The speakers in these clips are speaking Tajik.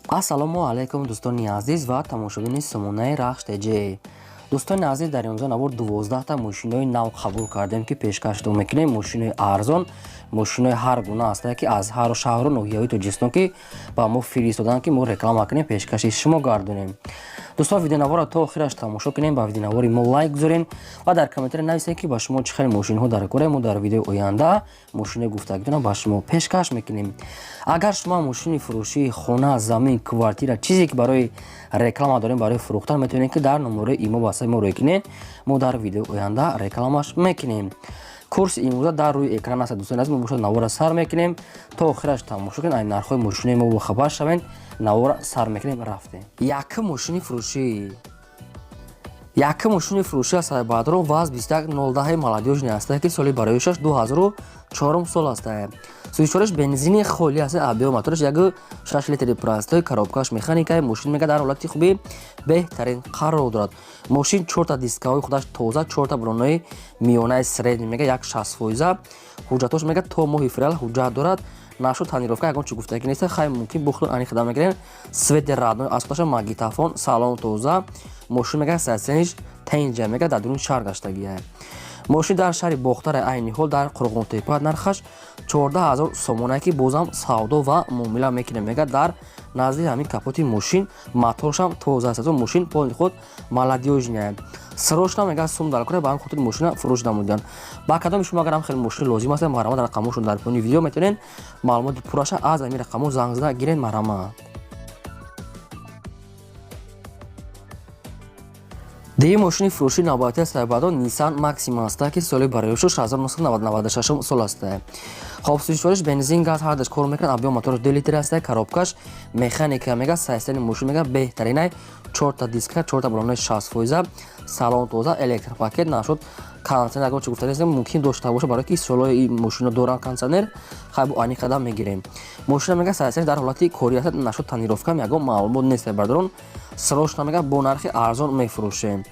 Ассалому алайкум, дӯстони азиз ва тамошобини сомонаи Рахш ТЖ. Дӯстони азиз, дар имрӯза навор 12та мошинои нав қабул кардем, ки пешкаштон мекунем. Мошинои арзон, мошинои ҳар гуна ҳастае, ки аз ҳар шаҳру ноҳияҳои Тоҷикистон ки ба мо фиристоданд, ки мо реклама кунем, пешкаши шумо гардонем. Дӯстон, видеонаворро то охираш тамошо кунем, ба видеонавори мо лайк гузорем ва дар комментария нависед, ки ба шумо чӣ хел мошинҳо дар кора. Мо дар видеои оянда мошинои гуфтагитонро ба шумо пешкаш мекунем. Агар шумо мошини фурӯшии хона, замин, квартира, чизе ки барои реклама дорем, барои фурӯхтан, метавонед, ки дар номерои имо васаи мо рӯй кунед. Мо дар видеои оянда рекламаш мекунем. Курси имрӯза дар рӯи экран аст. Дӯстони азиз, мо бошад навора сар мекунем, то охираш тамошо кунед, ай нархҳои мошинои мо бохабар шавед. Навора сар мекунем, рафтем. Якум мошини фурӯшӣ, якум мошини фурӯшӣ аст, баъдро ВАЗ 2110 молодёжный аст, ки соли бароишаш 2004 сол аст. Сӯзишвориш бензини холӣ аст, объём мотораш 1,6 литри простой, коробкаш механика. Мошин мега дар ҳолати хуби беҳтарин қарор дорад. Мошин чорта дискаҳои худаш тоза, чорта балонои миёнаи средний мега 1,60 фоиза. Ҳуҷҷатош мега то моҳи феврал ҳуҷҷат дорад. Нашуд тонировка, ягон чи гуфтагӣ нест. Хай, мумкин бухтон ани хида мегирем. Свет родной аз худаш, магнитофон, салон тоза. Мошин мега сасениш тенҷа, мега дар дуруни шаҳр гаштагия. Мошин дар шаҳри Бохтаре, айни ҳол дар Қурғонтепа. Нархаш 14 000 сомона, ки бозам савдо ва муомила мекунем. Мега дар назди ҳамин капоти мошин моторшам тоза аст. Мошин полный худ молодёжный. Срочно мега сум дар кора, ба ҳамин хотир мошина фурӯш намуданд. Ба кадоми шумо агарам хеле мошин лозим аст, марҳамат, рақамҳошон дар поёни видео, метавонед маълумоти пурраша аз ҳамин рақамҳо занг зада гиред, марҳамат. Дуюм мошини фурӯшии навбатии сайбадон Nissan Maxima аст, ки соли бароишуш 1996 сол аст. Хоб, сӯзишвориш бензин, газ ҳардаш кор мекунад, объём мотораш 2 литр аст, коробкаш механика. Мега состояние мошин мега беҳтаринай, чорта диска, чорта балонои 60 фоиза, салон тоза, электропакет. Нашуд кондиционер, ягон чи гуфта нестем, мумкин дошта боша, барои ки солои мошино доранд кондиционер. Хай, бо ани қадам мегирем. Мошина мега состояние дар ҳолати корӣ аст. Нашуд тонировка, ягон маълумот нест. Бардорон, срочно мега бо нархи арзон мефурӯшем.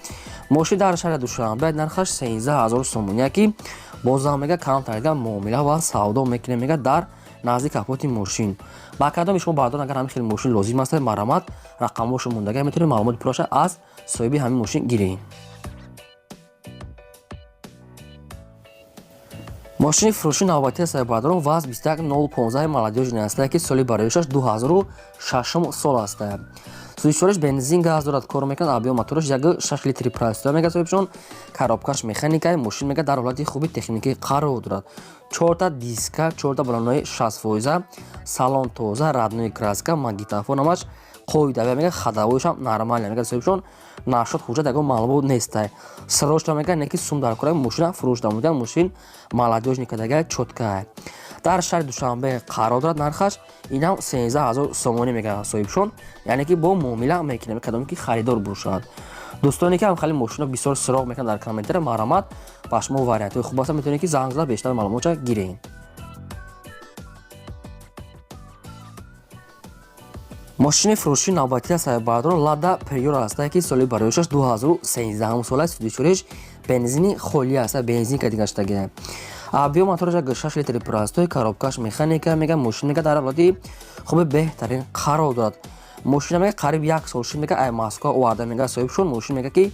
Мошин дар шаҳри Душанбе, нархаш 13 000 сомония, ки бозам мега камтар муомила ва савдо мекунем. Мега дар назди капоти мошин. Ба кадоми шумо баъдон агар ҳамин хел мошин лозим аст, марҳамат, рақамҳошо мондага, метавонед маълумоти пурраша аз соҳиби ҳамин мошин гиред. Мошини фурӯши навбатии сайбадрон ВАЗ 21015 молодёжный аст, ки соли бароишаш 2006 сол аст. Сӯзишвориш бензин, газ дорад, кор мекунад, объём мотораш 1,6 литри простой мега соҳибшон, коробкаш механика. Мошин мега дар ҳолати хуби техникӣ қарор дорад, чорта диска, чорта балонои 60 фоиза, салон тоза, родной краска, магнитофон ҳамаш қоидавия, мега ходовойшам нормально. Мега соҳибшон нашуд ҳуҷҷат, ягон маълумот нестай. Срочно мега неки сум дар кора, мошина фурӯш намуда. Мошин молодёжный кадага, чёткая, дар шаҳри Душанбе қарор дорад. Нархаш инам 13 000 сомонӣ мега соҳибшон, яъне ки бо муомила мекунем, кадоме ки харидор бошад. Дӯстоне ки ҳам хеле мошино бисёр суроғ мекунанд дар комментария, марҳамат, ба шумо вариантҳои хуб аст, метавонед, ки занг зада бештар маълумотша гиред. Мошини фурӯшии навбатии сайбардор Лада Приора аст, ки соли бароишаш 2013 сол аст. Сӯзишвориш бензини холӣ аст, бензин кади гаштагия. Объём мотораш 6 литри простой, коробкаш механика. Мега мошин мега дар ҳолати хуби беҳтарин қарор дорад. Мошина мега қариб як сол шуд, мега ай Москва оварда, мега соҳибшон. Мошин мега ки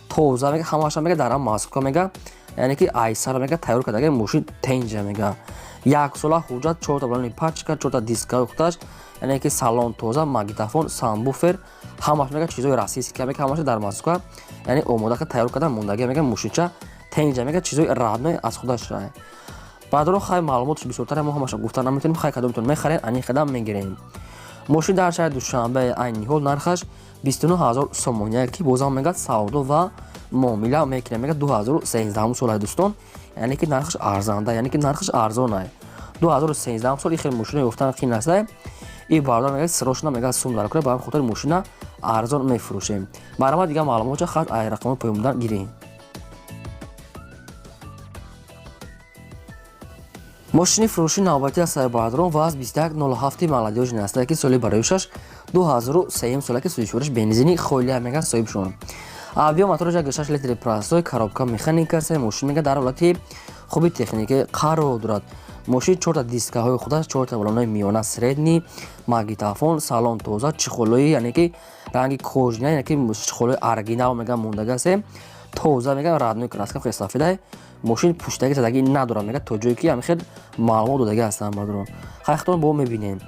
тоза, мега ҳамаша мега дар Москва, мега яъне ки айсара мега тайёр кардага. Мошин тенҷа, мега як сола ҳуҷҷат, чорта балони пачка, чорта дискаи худаш, яъне ки салон тоза, магнитофон, сабвуфер, ҳамаш мега чизои российский, мега ҳамаша дар Москва яъне омода тайёр карда мондагия. Мега мошинча тенҷа, мега чизои родной аз худаш. Баъдро хай, маълумотш бисёртар, мо ҳамаша гуфта наметавонем. Хай, кадомтон мехарем, ани қадам мегирем. Мошин дар шаҳри Душанбе, айни ҳол нархаш 29 000 сомония, ки бозам мега савдо ва муомила мекунем. Мега 2013 сола, дӯстон, яъне ки нархаш арзанда, яъне ки нархаш арзонай. 2013 сол ихел мошина ёфтан қин аст. И бардор мега срочно мега сум дар кора, ба ҳамин хотир мошина арзон мефурӯшем. Марҳамат, дигар маълумотча хат ай рақамҳои поён будан гирем. Мошини фурӯшии навбатии аз сайбардрон ВАЗ 2107 молодёжный аст, ки соли бароишаш 2003 сола, ки сӯзишвориш бензини холия мега соҳибшон. Объём мотораш 6 литри простой, коробка механика. Се мошин мега дар ҳолати хуби техникӣ қарор дорад. Мошин чорта дискаҳои худаш, чорта балонои миёна средний, магнитофон, салон тоза, чехолои, яъне ки ранги кожаный, яъне ки чехолои оригинал меган мондагасте, тоза меган, родной краска, хеле сафедай. Мошин пуштаги задагӣ надорад, мега, то ҷое ки ҳамин хел маълумот додагӣ ҳастанд, бардорон. Хайхтон бо мебинем.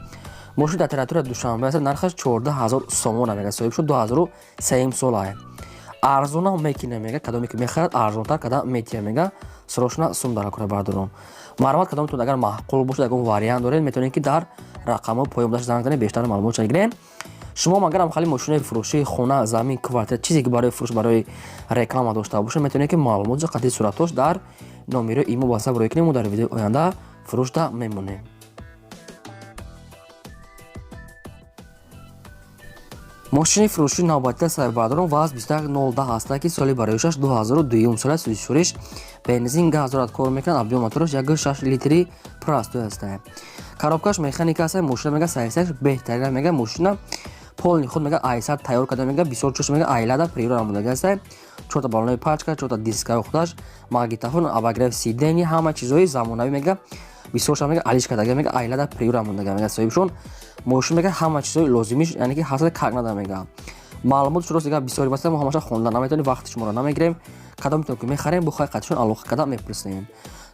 Мошин дар территорияи Душанбе аст, нархаш 14 000 сомона, мега соҳиб шуд, 2003 сола. Арзонам мекунем, мега, кадоме ки мехарад, арзонтар када метиҳам, мега, срочно сум дар кора, бардорон. Маълумот кадомтон агар маъқул бошад, ягон вариант доред, метавонед ки дар рақамҳои поён дашт занг занед, бештар маълумот гирем. Шумо агар ҳам хали мошинаи фурӯшии хона, замин, квартира, чизе ки барои фурӯш, барои реклама дошта бошед, метавонед ки маълумотро қатъи суратҳош дар номерои имо WhatsApp рӯй кунем, мо дар видеои оянда фурӯшда мемонем. Мошини фурӯшии навбатида, сайбардорон, ВАЗ 21010 ҳаста, ки соли бароишаш 2002 сола, сӯзишвориш бензин, газ дорад, кор мекунад, объём мотораш 1,6 литри простой ҳаста. Коробкаш механика аста. Мошина, мега, сайсаш беҳтарина, мега, мошина полный худ, мега, айсар тайёр карда, мега, бисёр чош, мега, айлада приёра мондаги аста. Чорта балонои пачка, чорта дискаи худаш, магнитофон, обогрев сиденья, ҳама чизҳои замонавӣ, мега, бисёрша, мега, алиш кардага, мега, айлада приёра мондага, мега соҳибшон. Мошин, мега, ҳама чизҳои лозимиш, яъне ки ҳасада как нада, мега. Маълумотш рост дига бисёри баста, мо ҳамаша хонда наметавонем, вақти шуморо намегирем. Кадомтон ки мехарем, бо хай қатишон алоқа карда мепурсем.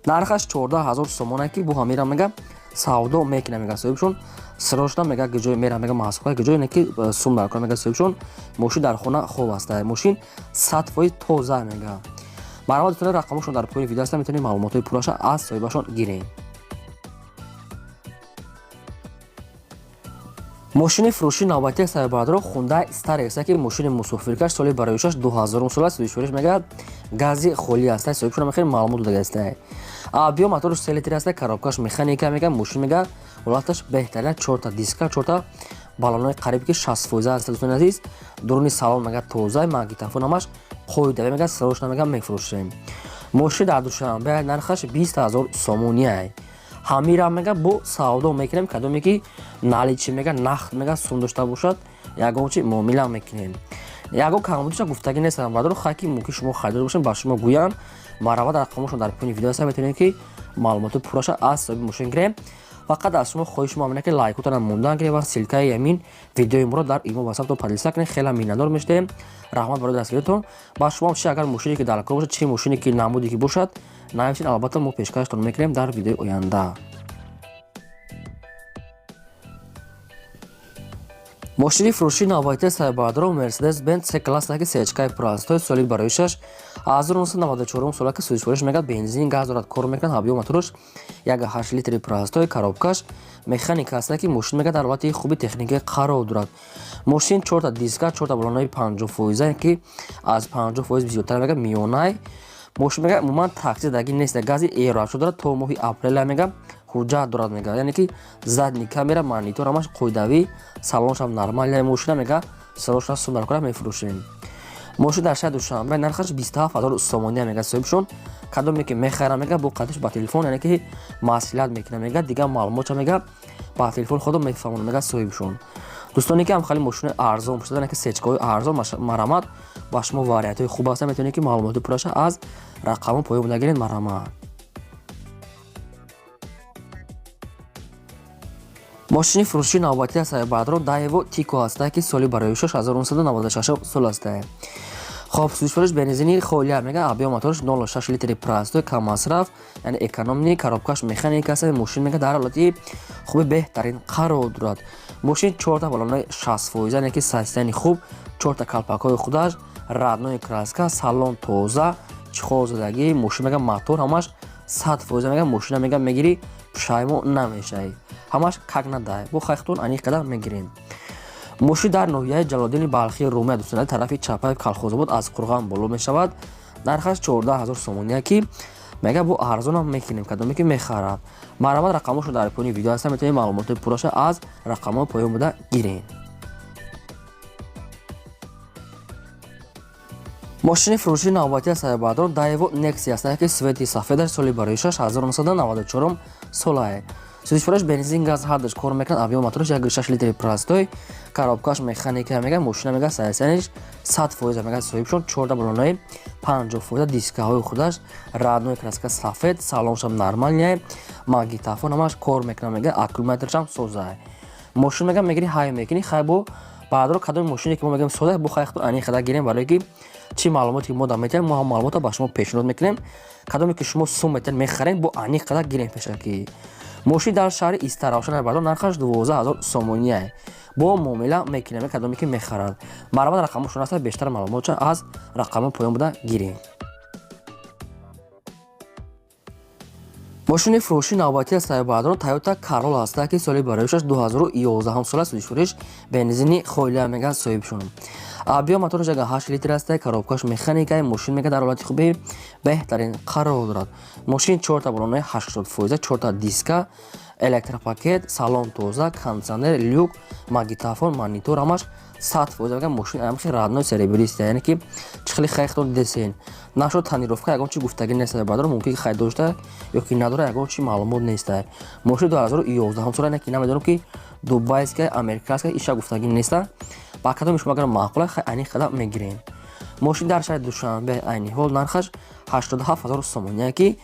Нархаш 14 000 сомона, ки бо ҳамира, мега, савдо мекунам, мега соҳибшон. Срочно, мега, гиҷое мера, мега, Москва, гиҷое не ки э, сум дар кор, мега соҳибшон. Мошин дар хона хоб аста, мошин 100% тоза, мега. Марҳамат, дӯстони, рақамошон дар поёни видео аста, метавонед маълумотҳои пурраша аз соҳибашон гирем. Мошини фурӯшии навбатии сайбардро Хундай Старекс, ки мошини мусофиркаш, соли бароишаш 2000 сола, сӯзишвориш, мега, гази холӣ аста, соҳибшон хеле маълумот додага аста. Объём мотораш 3 литр аста, коробкаш механика, мега, мошин, мега, ҳолаташ беҳтарина, чорта диска, чорта балонои қариб ки 60% аста, дӯстони азиз. Дуруни салон, мега, тоза, магнитофон, ҳамаш қоидавӣ, мега, срочно, мега, мефурӯшем. Мошин дар Душанбе, нархаш 20 000 сомония. Ҳамира, мега, бо савдо мекунем, кадоме ки наличный, мега, нақд, мега, сум дошта бошад, ягон чи муомила мекунем. Ягон камбудиша гуфтагӣ нестам, бардор, хай ки мумкин шумо харидор бошем, ба шумо гӯянд. Марҳамат, рақамошон дар поёни видео аста, метавонед ки маълумоти пурраша аз соҳиби мошин гирем. Фақат аз шумо хоҳиш мо ҳамина ки лайкотона мондан гирем ва ссылкаи ҳамин видеои моро дар имо ватсаптон поделиться кунед, хеле миннатдор мешудем. Раҳмат барои дастгиритон. Ба шумо чи агар мошине ки дар кор бошад, чи мошине ки намуде ки бошад, нависед, албатта мо пешкаштон мекунем дар видеои оянда. Мошини фурӯшии навбатии сайбардорон Мерседес Бенз С класс, ки сечкаи простой, соли бароишаш 1994 сола, ки сӯзишвориш, мегӯяд, бензин, газ дорад, кор мекунад, объём мотораш 1,8 литри простой, коробкаш механика аст, ки мошин, мегӯяд, дар ҳолати хуби техникӣ қарор дорад. Мошин чорта диска, чорта балонои 50%, ки аз 50% бисёртар, мегӯяд, миёнай. Мошин, мегӯяд, умуман такси задагӣ нест, гази евро дорад, то моҳи апреля, мегӯяд, ҳуҷҷат дорад, мегӯяд, яъне ки задний камера, монитор, ҳамаш қоидавӣ, салоншам нормальная. Мошина, мегӯяд, срочно сум дар кора, мефурӯшем. Мошин дар шаҳри Душанбе, нархаш 27 000 сомония, мегӯяд соҳибшон. Кадоме ки мехара, мегӯяд, бо қатиш ба телефон, яъне ки маслиҳат мекунад, мегӯяд, дигар маълумотша, мегӯяд, ба телефон худо мефаҳмонад, мегӯяд соҳибшон. Дӯстоне ки ҳам хеле мошинои арзон пурсида, яъне ки сечкаҳои арзон, марҳамат, ба шумо вариантҳои хуб ҳастанд, метавонед ки маълумоти пурраша аз рақамҳо поён буда гиред. Марҳамат. Мошини фурӯшии навбатии сайбардорон Даево Тико ҳаста, ки соли бароишаш 1996 сол аста. Хоб, сӯзишвориш бензини холия, мега, объём мотораш 0,6 литри простой, каммасраф, яъне экономный, коробкаш механика аст. Мошин, мега, дар ҳолати хуби беҳтарин қарор дорад. Мошин чорта балонои 60%, яъне ки состояние хуб, чорта калпакҳои худаш, родной краска, салон тоза, чехол задагӣ. Мошин, мега, мотор ҳамаш 100%, мега, мошина, мега, мегирӣ, пушаймо намешавӣ, ҳамаш как надай, бо хайхтон аниқ қадар мегирем. Мошин дар ноҳияи Ҷалолиддини Балхии Румия, дӯстони, тарафи чапаи Калхозобод, аз Қурған боло мешавад. Нархаш 14 000 сомония, ки мега, бо арзонам мекунем, кадоме ки мехарад. Марҳамат, рақамҳошон дар поёни видео ҳастанд, метавонед маълумотҳои пурраша аз рақамҳои поён буда гиред. Мошини фурӯшии навбатии сайбардор Даево Некси аст, ки цвети сафедаш, соли бароишаш 1994 солае. Сӯзишвораш бензин, газ ҳардаш кор мекунад, объём мотораш 1,6 литри простой, коробкаш механика, мега, мошина, мега, состояниш 100%, мега соҳибшон, чорда балонои 50%, дискаҳои худаш, родной краска сафед, салоншам нормальная. Магнитофон ҳамаш кор мекунад, мега, аккумуляторшам созай. Мошин, мега, мегири, ҳай мекунӣ. Хай, бо бародаро, кадоми мошине ки мо мегӯем созай, бо хай ани хада гирем, барое ки чӣ маълумоте ки мо да метиҳем, мо ҳам маълумотро ба шумо пешниҳод мекунем. Кадоме ки шумо сум метиҳед, мехарем, бо ани қадар гирем пешакӣ. Мошин дар шаҳри Истаравшан, бародаро, нархаш 12 000 сомония, бо муомила мекунем. Кадоме ки мехарад, марҳамат, рақамошон аста, бештар маълумотша аз рақамҳо поён буда гирем. Мошини фурӯши навбатӣ аст, бародарон, Toyota Corolla аст, ки соли бароишаш 2011 сола, судишуриш бензини хоила, мега соҳибшон. Объём мотораш 8 литр аст, коробкаш механика. Мошин, мега, дар ҳолати хуби беҳтарин қарор дорад. Мошин чорта балонаи 80%, чорта диска, электропакет, салон тоза, кондиционер, люк, магнитофон, монитор ҳамаш 100%. Мега, мошин амхи родной серебристый, яъне ки чӣ хеле хайхтон дидесен нашуд. Тонировка ягон чи гуфтагӣ нест, бародаро, мумкин ки хай дошта ё ки надора, ягон чи маълумот нест. Мошини 2011 сола, яъне ки намедонам ки дубайская, американская, иша гуфтагӣ неста. Ба кадоми шумо агар маъқула, хай айни қадар мегирем. Мошин дар шаҳри Душанбе, айни ҳол нархаш 87 000 сомония, ки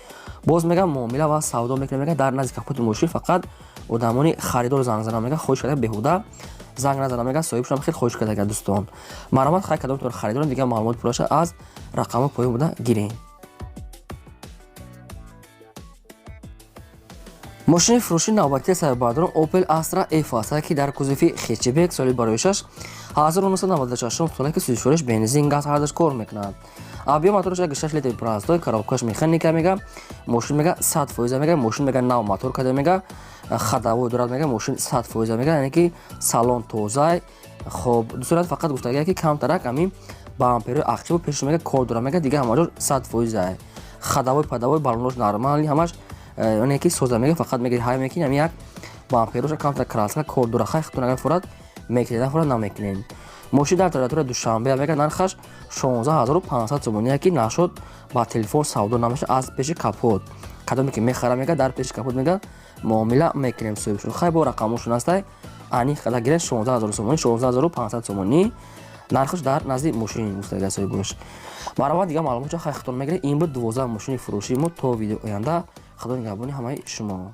боз, мегам, муомила ва савдо мекунем. Мега, дар назди капоти мошин фақат одамони харидор занг занам, мега, хоҳиш карда, беҳуда занг назанам, мега, соҳибшон хеле хоҳиш карда. Дӯстон, марҳамат, хай кадомтон харидорам, дигар маълумоти пурраша аз рақамҳо поён буда гирем. Мошини фурӯши навбатии сабабардорон Opel Astra F аст, ки дар кузови хэтчбек, соли бароишаш 1996 сола, ки сӯзишвориш бензин, газ ҳардаш кор мекунад. Объём мотораш 6 литр простой, коробкаш механика. Мега, мошин, мега, 100%. Мега, мошин, мега, нав мотор карда, мега, ходовой дорад. Мега, мошин 100%, мега, яъне ки салон тозай. Хоб, дусурат фақат гуфтагия, ки камтарак ами бамперои ақибу пешаш, мега, кор дорад. Мега, дига ҳамаҷо 100%. Ходовой, падовой, балонош нормальный, ҳамаш яъне ки соза. Мега, фақат мега, ҳай мекунӣ, ами як бампероша камтар краска кор дора. Хай, хутун агар фурад мекунед, нафурад намекунем. Мошин дар территорияи Душанбе, мега, нархаш 16 500 сомония, ки нашуд ба телефон савдо намешавад, аз пеши капот кадоме ки мехара, мега, дар пеши капот, мега, муомила мекунем соҳибшон. Хай, бо рақамошон ҳастай, ани қадар гиред. 16 000 сомонӣ, 16 500 сомонӣ нархаш дар назди мошин гуфтага соҳибош. Марҳамат, дигар маълумотча хай хутон мегиред. Ин буд 12 мошини фурӯшии мо. То видео оянда, худо нигаҳбони ҳамаи шумо.